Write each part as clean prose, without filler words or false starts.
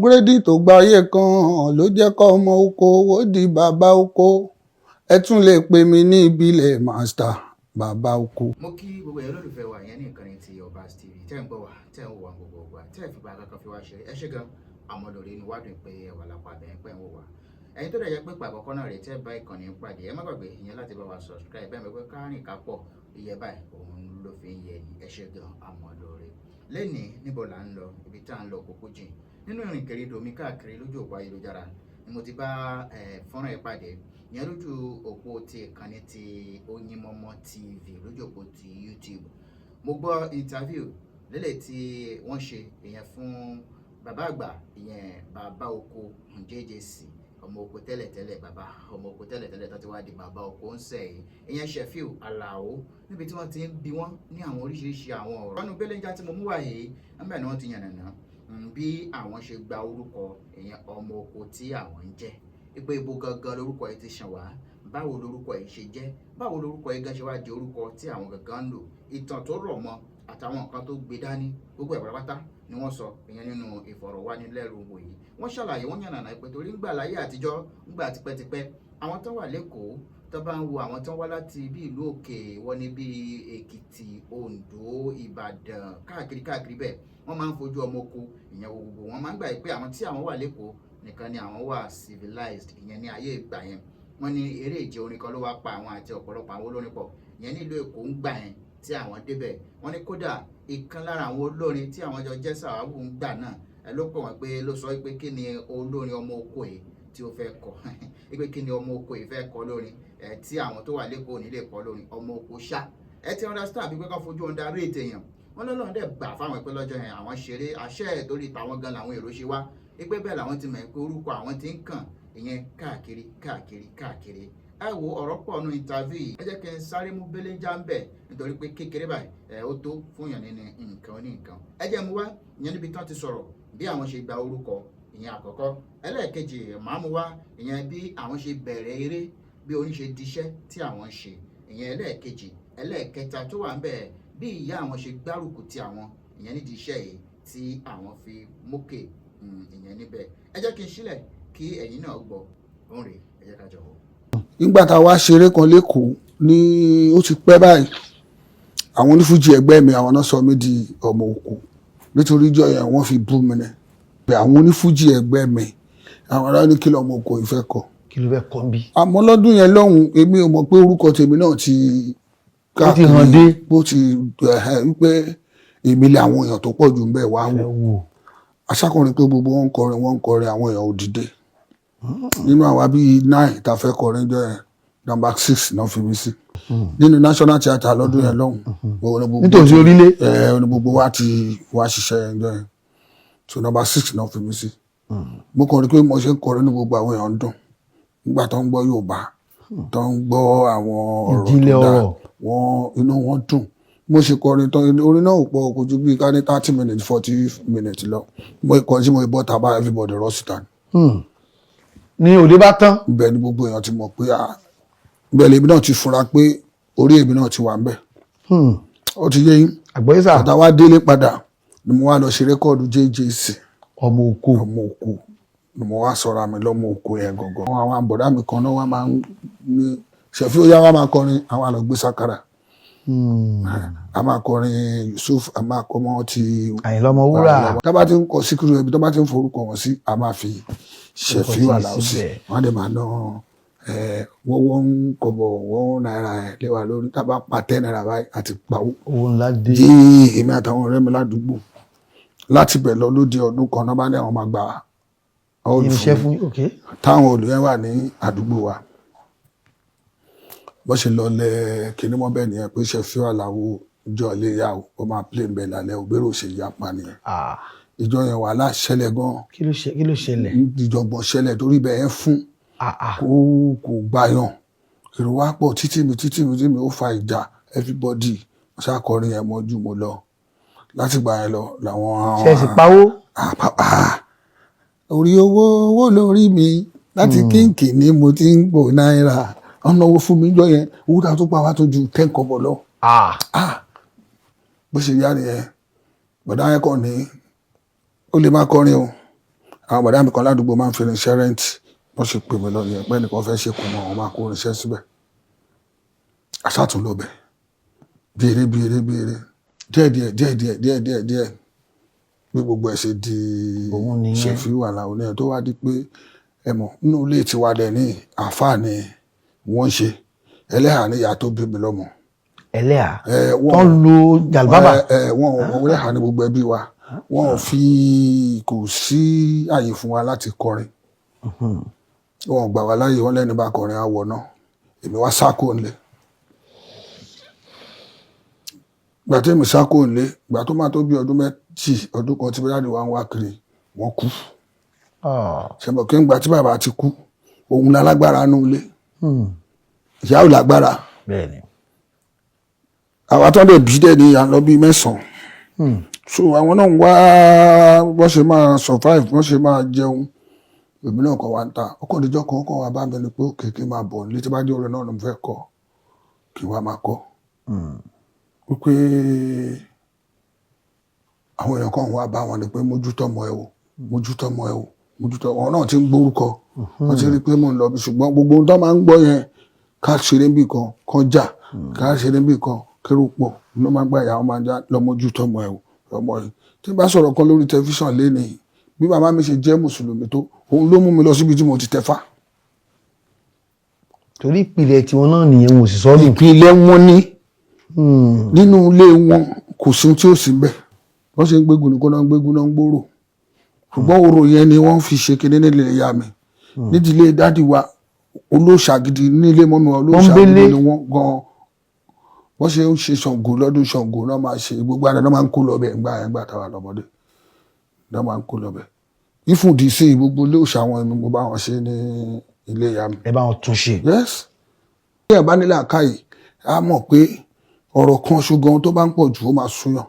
Upgrading tó gbayé kan ló jẹ́ kọ́ ọmọ oko ó di bàbá oko. Ẹ tún lè pè mí ní ìbílẹ̀ master, bàbá oko. Mo kí gbogbo ẹ̀yin olólùfẹ́ wa yẹn ní ìkànnì ti Obas TV tẹ́ ń gbọ́ wa, tẹ́ ń wò wá gbogbo ìgbà, tẹ́ ẹ̀ fìgbà kankan fi wá ṣeré. Ẹ ṣé gan, àmọ́ lórí inú wádùn pé ẹ wà lápá abẹ́ pẹ́ ń wò wá. Ẹ̀yin tó dẹ̀ jẹ́ pé pàkọ́kọ́ náà rèé tẹ́ bá ìkànnì pàdé, ẹ má gbàgbé ìyẹn láti bá wa subscribe. Bẹ́ẹ̀ mọ̀ pé kárìn kápọ̀ iye báyìí òun ló fi ń yẹ ni. Ẹ ṣé gan, àmọ́ lórí. Lẹ́nìí, níbo là ń lọ? Ibi tá à ń lọ kókó jìn. Nínú ìrìnkèrindò mi káàkiri lójú òpó ayélujára ni mo ti bá fọ́nrán yìí pàdé, ìyẹn lójú òpó ti ìkànnì ti Oyinmomo TV, lójú òpó ti YouTube. Mo gbọ́ interview lélẹ̀ tí wọ́n ṣe, ìyẹn fún bàbá àgbà, ìyẹn bàbá oko JJC, ọmọ oko tẹ́lẹ̀tẹ́lẹ̀, bàbá ọmọ oko tẹ́lẹ̀tẹ́lẹ̀ tó ti wá di bàbá oko ń sẹ̀ yìí, ìyẹn Shefiu Alao, níbi tí wọ́n ti ń bi wọ́n ní àwọn oríṣiríṣi àwọn ọ̀rọ̀. Wọnú belenja tí mo mú wá yìí, níbẹ̀ ni wọ́n ti yànnàná bí àwọn ṣe gba orúkọ, ìyẹn ọmọ oko tí àwọn ń jẹ́, ìpè ibo gangan lórúkọ yìí ti ṣàn wá, báwo lórúkọ yìí ṣe jẹ́, báwo lórúkọ yìí gan ṣe wá di orúkọ tí àwọn gangan ń lò, ìtàn tó rọ̀ mọ́ àtàwọn nǹkan tó gbé dání, gbogbo ẹ̀ pátápátá ni wọ́n sọ, ìyẹn nínú ìfọ̀rọ̀wánilẹ́nuwò yìí. Wọ́n ṣàlàyé, wọ́n yànnàná pé torí ńgbà láyé àtijọ́, ńgbà tipẹ́tipẹ́, àwọn tó wà lẹ́kọ̀ọ́ tó bá ń wo àwọn tó wá láti bí ìlú òkè wọ́n ní bí Èkìtì, Oǹdó, Ìbàdàn, káàkiri káàkiri bẹ́ẹ̀, wọ́n máa ń fojú ọmọ oko ìyẹn wo gbogbo wọn. Máa ń gbà pé àwọn tí àwọn wà lẹ́kọ̀ọ́ nìkan ni àwọn wà civilized, ìyẹn ní ayé ìgbà yẹn. Wọ́n ní eré ìje orin kan ló wá pa àwọn àti ọ̀pọ̀lọpọ̀ àwọn olórin pọ̀, ìyẹn nílùú Èkó ń gbà yẹn tí àwọn débẹ̀. Wọ́n ní kódà ìkan lára àwọn olórin tí àwọn jọ jẹ́ sàwáwù ń gbà náà ẹ ló pè wọ́n pé ló sọ pé kí ni olórin ọmọ oko yìí tí ó fẹ́ kọ, pé kí ni ọmọ oko yìí fẹ́ kọ lórin ẹ tí àwọn tó wà lẹ́kọ̀ọ́ ní lè kọ lórin ọmọ oko ṣá. Ẹ ti understand bí pé kán fojú underrate èèyàn. Wọ́n lọ́lọ́run dẹ̀ gbà fáwọn pé lọ́jọ́ yẹn àwọn ṣeré àṣẹ ẹ̀ torí tàwọn gan làwọn èrò ṣe wá, pé bẹ́ẹ̀ làwọn ti mọ̀ pé orúkọ àwọn ti ń kàn ìyẹn káàkiri káàkiri káàkiri. Ẹ wo, ọ̀rọ̀ pọ̀ nù interview yìí. Ẹ jẹ́ kí n sáré mú belenja ń bẹ̀ nítorí pé kékeré báyìí ẹ ó tó fún yàn nínú nǹkan ní nǹkan. Ẹ jẹ́ mú wá ìyẹn níbi tán ti sọ̀rọ̀ bí àwọn ṣe gba orúkọ, ìyẹn àkọ́kọ́. Ẹlẹ́ẹ̀kejì, màá mú wá ìyẹn bí àwọn ṣe bẹ̀rẹ̀ eré, bí orin ṣe diṣẹ́ tí àwọn ń ṣe, ìyẹn ẹlẹ́ẹ̀kejì. Ẹlẹ́ẹ̀kẹta tó wà ń bẹ̀, bí ìyá àwọn ṣe gbárùkù ti àwọn, ìyẹn nídìí iṣẹ́ yìí tí àwọn fi mókè, ìyẹn níbẹ̀. Ẹ jẹ́ kí n sílẹ̀ kí ẹ̀yin náà gbọ́ òun rèé. Ẹ jẹ́ ká jọ wò. Nígbà tá a wá ṣeré kan lẹ́kọ̀ọ́ ní, ó ti pẹ́ báyìí, àwọn onífújì ẹgbẹ́ mi, àwọn náà sọ mí di ọmọ oko nítorí ìjọ yẹn wọ́n fi bú mi ní pé àwọn onífújì ẹgbẹ́ mi, àwọn ará ní kí lọ́mọ oko ìfẹ́ kọ. Kí ló fẹ́ kọ́ bí? Àmọ́ lọ́dún yẹn lọ́hùn, èmi ò mọ̀ pé orúkọ tèmi náà ti Ó ti hàn dé. Bó ti wípé èmi lè àwọn èèyàn tó pọ̀ jù ń bẹ̀ wá wò. Fẹ́ wò. Aṣákùnrin pé gbogbo wọn ń kọrin, wọn ń kọrin, àwọn èèyàn ò dìde. Nínú àwa bíi nine tá a fẹ́ kọrin jọ yẹn, number six náà fi mí sí nínú National Theatre lọ́dún yẹn lọ́hùn. Gbogbo Nítòsí orílẹ̀. Ẹ ní gbogbo wa ti wá ṣiṣẹ́ yẹn jọ yẹn, so number six náà fi mí sí. Mo kàn rí pé mo ṣe ń kọrin ní gbogbo àwọn èèyàn ń dùn nígbà tó ń gbọ́ Yorùbá, tó ń gbọ́ àwọn ọ̀rọ̀ Ìjìnlẹ̀ tó dáa. Ọ̀rọ̀. Wọ́n inú wọn dùn. Mo ṣe kọrin tán, orin náà ò pọ̀, kò ju bíi ká ní 30 minutes, 40 minutes lọ. Mo kọ tí mo bọ́ tàbá, everybody rọ́ síta ni. Ní òde bá tán. Ibẹ̀ ni gbogbo èèyàn ti mọ̀ pé, ah, ibẹ̀ lèmi náà ti fura pé orí èmi náà ti wà ń bẹ̀. Ó ti yé yín? Àgbọ̀yé sà. Bàtà wá délé padà ni mo wá lọ ṣe record JJC. Ọmọ oko. Ọmọ oko ni mo wá sọra mi lọ́mọ oko yẹn gangan. Àwọn àbọ̀dá mi kan náà wá máa ń ní ṣẹ̀fí ó yá wá máa kọrin, àwọn àlọ́ gbé sákàrà, a máa kọrin Yusuf, a máa kọ mọ́ ti Àyìnlá Ọmọwúrà. Tá bá ti ń kọ Síkírù ẹbí, tó bá ti ń forúkọ wọn sí, a máa fi Ṣẹ̀fíù Àlàó sí. Síbẹ̀. Wọ́n á dẹ̀ máa ná wọ́n ń kọ̀bọ̀ wọ́n náírà ẹ̀ léwa lórí. Tá a bá pa ₦10 báyìí àti pawó. Owó ńlá dé. Yéé, èmi àtàwọn ọ̀rẹ́ mi ládùúgbò, láti bẹ̀ lọ lóde ọdún kan náà bá ní àwọn máa gba hall irinṣẹ́ fún fún, ok. Táwọn olùyẹn wà ní àdúgbò wa, bó ṣe lọ lẹ kinní mọ́ bẹ́ẹ̀ nìyẹn pé Ṣẹ̀fíù Àlàó ìjọ ilé yá o, ó máa play ń bẹ̀ lálẹ́ o. Bẹ́rẹ̀ ò ṣe yapa nìyẹn. Ah, ìjọ yẹn wàhálà ṣẹlẹ̀ gan. Kí ló ṣe? Kí ló ṣẹlẹ̀? Ìjọ̀gbọ̀n ṣẹlẹ̀ torí ibẹ̀ yẹn fún Ah, ah. kò gbayàn, èrò wa pọ̀ títí mi títí mi títí mi, ó fa ìjà. Everybody ṣàkọrin yẹn mọ́jú mo lọ. Láti gbà yẹn lọ làwọn. Ṣe é sì pawó? Ah, ah. Orí owó, owó lórí mi láti kínkì ní mo ti ń gbò náírà ọ̀nà owó fún mi jọ yẹn. Owó tá a tó pa wá tó ju 10 kọ́bọ̀ lọ. Ah. Ah, bó ṣe yá nìyẹn. Bọ̀dá yẹn kàn ní ó lè má kọrin o. Àwọn bọ̀dá mi kan ládùúgbò máa ń fi irinṣẹ́ rent. Wọ́n ṣe pè mí lọ nìyẹn pé ẹnìkan fẹ́ ṣe kùn mọ́, àwọn máa kó irinṣẹ́ síbẹ̀. Àṣàtún lọ bẹ̀ bí eré bí eré bí eré, díẹ̀ díẹ̀ díẹ̀ díẹ̀ díẹ̀ díẹ̀ díẹ̀, bí gbogbo ẹ̀ ṣe di Òun nìyẹn. Ṣẹ̀fíù Àlàó nìyẹn. Tó wá di pé ẹ mọ̀, nínú ilé tiwa dẹ̀ ní àáfàá ni wọ́n ń ṣe, ẹlẹ́hà ní ìyá tó bí mi lọ́mọ. Ẹlẹ́à Ẹ, tó ń lo jàlbábà. Ẹ ẹ, wọn ò ẹlẹ́hà ní gbogbo ẹbí wa. Wọn ò fi, kò sí àyè fún wa láti kọrin. Wọn ò gbà wá láàyè. Wọn lẹ́ni bá kọrin àwọ̀ náà. Èmi wá sá kúrò nílé. Gbà tí èmi sá kúrò nílé, gbà tó máa tó bí ọdún 2, ọdún kan tí bíláàdì wa ń wá kiri, wọ́n kú. Ṣẹ̀mọ̀ kí n gbà tí bàbá ti kú, òun lálágbára nù ilé, ìyá ò lágbára. Bẹ́ẹ̀ni. Àwa tó ń dẹ̀ bí dẹ̀ ní à ń lọ bí 9. So àwọn náà ń wá bọ́n ṣe máa survive, bọ́n ṣe máa jẹun. Èmi náà kọ́ wa ń ta ọkọ̀ ìdíjọ́ kan kọ́ wa bá mi ni pé òkè kí n máa bọ̀ nílé, tí bá jẹ́ orin náà ló ń fẹ́ kọ́, kí n wá máa kọ́. Wípé àwọn èèyàn kan wá bá wọn ni pé mójútó ọmọ ẹ o, mójútó ọmọ ẹ o, mójútó. Àwọn náà ti ń gbórúkọ, wọ́n ti rí i pé mò ń lọ bí, ṣùgbọ́n gbogbo ohun tó máa ń gbọ́ yẹn, ká ṣeré níbì kan kan jà, ká ṣeré níbì kan kérò pọ̀ ló máa ń gbà. Ìyá wọn máa ń já lọ mójútó ọmọ ẹ o, ọmọ yìí. Tí n bá sọ̀rọ̀ kan lórí tẹlifíṣàn lénìí, bí bàbá mi ṣe jẹ́ mùsùlùmí tó, òun ló mú mi lọ síbi tí mo ti tẹ̀fá. Torí ìpìlẹ̀ tiwọn náà nìyẹn, wọn ò sì sọ́nù. Ìpìlẹ̀ wọn ní nínú ilé wọn, kò sí tí ó sì ń bẹ̀. Wọ́n ṣe ń gbégun ní kó náà ń gbégun náà ń gbòòrò, ṣùgbọ́n orò yẹn ni wọ́n fi ṣe kinní nílé ìyá mi, nídìílé daddy wa, olóòṣà gidi nílé mummy wa, olóòṣà gidi Pọ́nbélé. ni wọ́n gan-an. Wọ́n ṣe ń ṣe Ṣàngó lọ́dún, Ṣàngó náà máa ṣe gbogbo àná, náà máa ń kó lọ bẹ̀ ńgbà yẹn, ńgbà táwa lọ́mọdé náà máa ń kó lọ bẹ̀. Ìfúndì sí gbogbo olóòṣà wọn ni mo bá wọn ṣe ní ilé ìyá mi. Ẹ bá wọn tún ṣe. Yes, bí ẹ bá nílẹ̀ àkáyè, á mọ̀ pé ọ̀rọ̀ kan ṣùgbọ́n tó bá ń pọ̀ jù, ó máa súnyàn.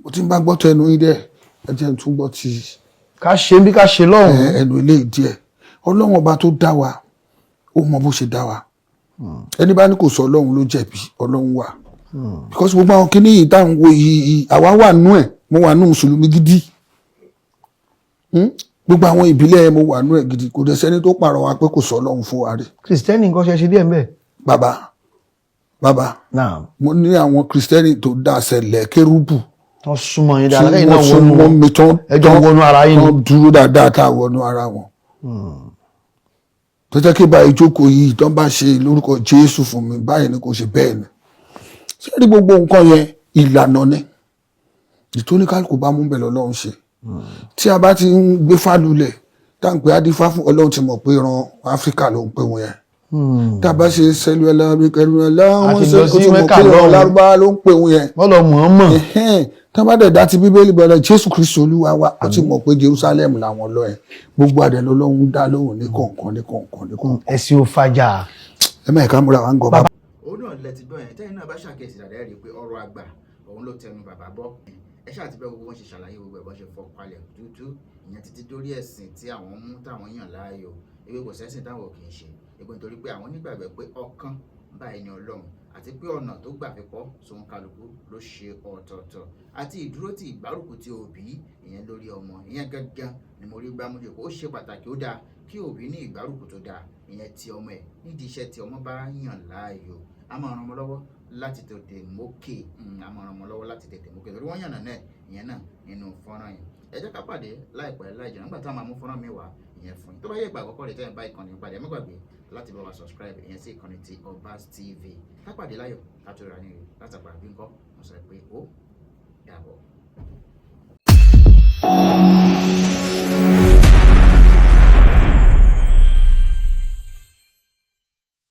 Mo ti ń bá gbọ́ tẹnu yín dẹ̀, ẹ jẹ́ n tún gbọ́ ti Ká ṣe bí ká ṣe lọ́hùn-ún. ẹnu ilé díẹ̀. Ọlọ́run ọba tó dá wa, ó mọ bó ṣe dá wa. Ẹni bá ní kò sọ Ọlọ́run ló jẹ̀bi. Ọlọ́run wà, because gbogbo àwọn kinní yìí táwọn wo yìí, àwa wà nú ẹ̀. Mo wà nú mùsùlùmí gidi. Gbogbo àwọn ìbílẹ̀, mo wà nú ẹ̀ gidi. Kò dẹ̀ sẹ́ni tó pàrọ̀ wa pé kò sọ Ọlọ́run fún wa rí. Kìrìsìtẹ́nì nǹkan ṣe ṣe díẹ̀ ńbẹ̀. Bàbá, bàbá, Náà. mo ní àwọn kìrìsìtẹ́nì tó dá ṣẹlẹ̀ kérúbù Wọ́n súnmọ́ yín tí dáadáa lẹ́yìn náà wọ́n wọnú súnmọ́ mi tán. Ẹjọ́ wọnú ara yín ni. Tán dúró dáadáa tá a wọnú ara wọn, tó jẹ́ kí báyìí jókòó yìí tán bá ṣe lórúkọ Jésù fún mi báyìí ni, kò ṣe bẹ́ẹ̀ ni. Ṣé rí gbogbo nǹkan yẹn, ìlànà ni ìtóníkàlùkù bá mú bẹ̀ lọ́lọ́run ṣe. Tí a bá ti ń gbé fálulẹ̀ tá à ń pè adífá fún Ọlọ́run, ti mọ̀ pé ìran Áfíríkà ló ń pè wọ́n yẹn. Tá a bá ṣe sẹ́lú ẹlẹ́rìí A wọ́n ti ṣe lọ ó sí ti mọ̀ Mẹ́kà pé ìran lọ́hùn. Lárúbáwá ló ń pè wọ́n yẹn. Wọ́n lọ mọ̀-ọ́n-mọ̀. Ẹ̀hẹ́n, tá bá dẹ̀ dá ti Bíbélì bẹ̀rẹ̀, Jésù Kristu Olúwa wa, ó ti mọ̀ pé Jerusalem làwọn lọ ẹ̀. Gbogbo àdẹ lọ́lọ́run dá lóhùn ní kọ̀ọ̀kan ní kọ̀ọ̀kan ní kọ̀ọ̀kan. Ẹ̀sìn ò fàjà. Ẹ má ẹ̀ka múra wa ń gọ bàbá. Òun náà lẹ ti gbọ́ yẹn. Tẹ́yìn náà bá ṣàkíyèsí dáadáa, ẹ rí i pé ọ̀rọ̀ àgbà òun ló tẹnu bàbá bọ́. Ẹ ṣáà ti bẹ́ gbogbo wọn ṣe ṣàlàyé gbogbo ẹ̀, bọ́n ṣe fọ́ palẹ̀ dúdú ìyẹn títí dórí ẹ̀sìn tí àwọn mú táwọn yàn láàyò. Ewé kò sẹ́sìn táwọn ò kì í ṣe ìgbọ́n, nítorí pé àwọn nígbàgbọ́ pé ọ̀kan báyìí ni Ọlọ́run, àti pé ọ̀nà tó gbà fi kọ́ sóhun kálukú ló ṣe ọ̀tọ̀ọ̀tọ̀, àti ìdúró tí ìgbárùkù ti òbí ìyẹn lórí ọmọ ìyẹn gangan ni mo rí gbámújò pé ó ṣe pàtàkì. Ó dáa kí òbí ní ìgbárùkù tó dáa ìyẹn ti ọmọ ẹ̀ nídìí iṣẹ́ tí ọmọ bá yàn láàyò. A máa ràn ọmọ lọ́wọ́ láti tètè mókè, a máa ràn ọmọ lọ́wọ́ láti tètè mókè, torí wọ́n yànnà náà ìyẹn náà nínú fọ́nrán yẹn. Ẹ jẹ́ ká pàdé láìpẹ́ láì jìnnà nígbà táwọn máa mú fọ́nrán mi wá ìyẹn fún yín. Tó bá yẹ ìgbà àkọ́kọ́ rẹ̀ tẹ́yìn bá ìkànnì padà, ẹ má gbàgbé láti bá wa subscribe ìyẹn sí ìkànnì ti Obas TV. Ká pàdé láyọ̀, ká tó ra ní rí látàpá bí ńkọ́. Mo sọ pé ó dàbọ̀.